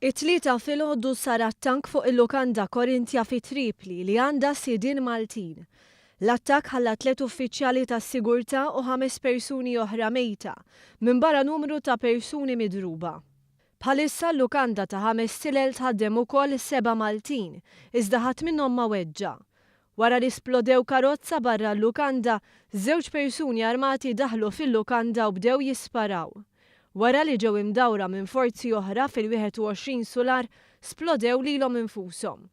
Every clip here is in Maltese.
It-Tlieta filgħodu sar attakk fuq il-lukanda Corinthia fi Tripli li għandha sidien Maltin. L-attakk ħalla tliet uffiċjali tas-sigurtà u ħames persuni oħra mejta, minbarra numru ta' persuni midruba. Bħalissa l-lukanda ta' ħames stilel tħaddem ukoll seba' Maltin, iżda ħadd minnhom ma weġġa'. Wara li splodew karozza barra l-lukanda, żewġ persuni armati daħlu fil-lukanda u bdew jisparaw. Wara li ġew imdawra minn forzi oħra fil-21 sular, splodew lilhom infushom.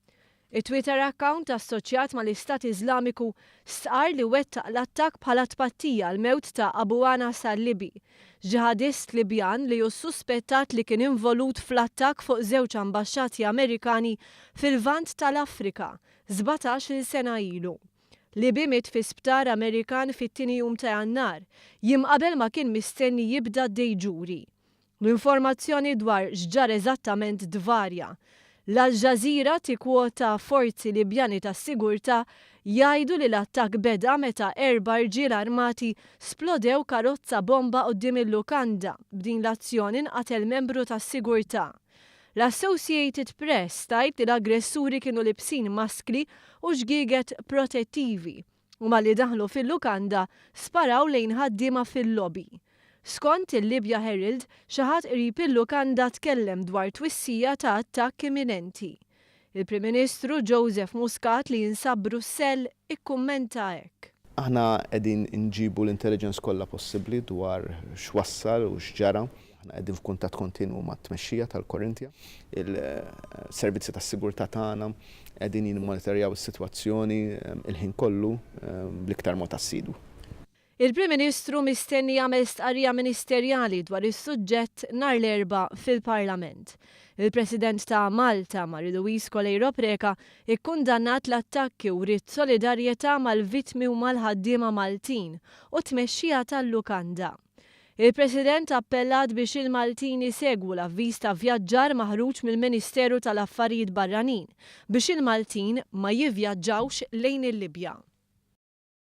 It-Twitter account assoċjat mal-Istat Iżlamiku stqarr li wettaq l-attakk bħala tpattija għall-mewt ta' Abu Anas al-Libi, ġiħadist Libjan li hu ssuspettat li kien involut fl-attakk fuq żewġ ambaxxati Amerikani fil-Lvant tal-Afrika 17-il sena ilu. Libi miet fi sptar Amerikan fit-tieni jum ta' Jannar, jiem qabel ma kien mistenni jibda d-day jury. L-informazzjoni dwar x'ġara eżattament tvarja. L-Al Jazeera tikkwota forzi Libjani tas-sigurtà jgħidu li l-attakk beda meta erba' rġiel armati splodew karozza bomba quddiem il-lukanda, b'din l-azzjoni nqatel membru tas-sigurtà. L-Associated Press tgħid li l-aggressuri kienu libsin maskli u ġgieget protettivi u malli daħlu fil-lukanda sparaw lejn ħaddiema fil-lobby. Skont il-Libya Herald, xi ħadd qrib il-lukanda tkellem dwar twissija ta' attakk imminenti. Il-Prim Ministru Joseph Muscat li jinsab Brussell ikkummenta hekk. Aħna qegħdin inġibu l-intelligence kollha possibbli dwar x'wassal u x'ġara. Aħna qegħdin f'kuntatt kontinwu mat-tmexxija tal-Corinthia. Il-servizzi tas-sigurtà tagħna qegħdin jimmonitorjaw is-sitwazzjoni il-ħin kollu bl-iktar mod assidwu. Il-Prim Ministru mistenni jagħmel stqarrija ministerjali dwar is-suġġett nhar l-Erbgħa fil-Parlament. Il-President ta' Malta, Marie Louise Coleiro Preca, ikkundannat l-attakki u wriet solidarjetà mal-vittmi u mal-ħaddiema Maltin u t-tmexxija tal-lukanda. Il-President appellat biex il-Maltin isegwu l-avviż ta' vjaġġar maħruġ mill-Ministeru tal-Affarijiet Barranin biex il-Maltin ma jivvjaġġawx lejn il-Libja.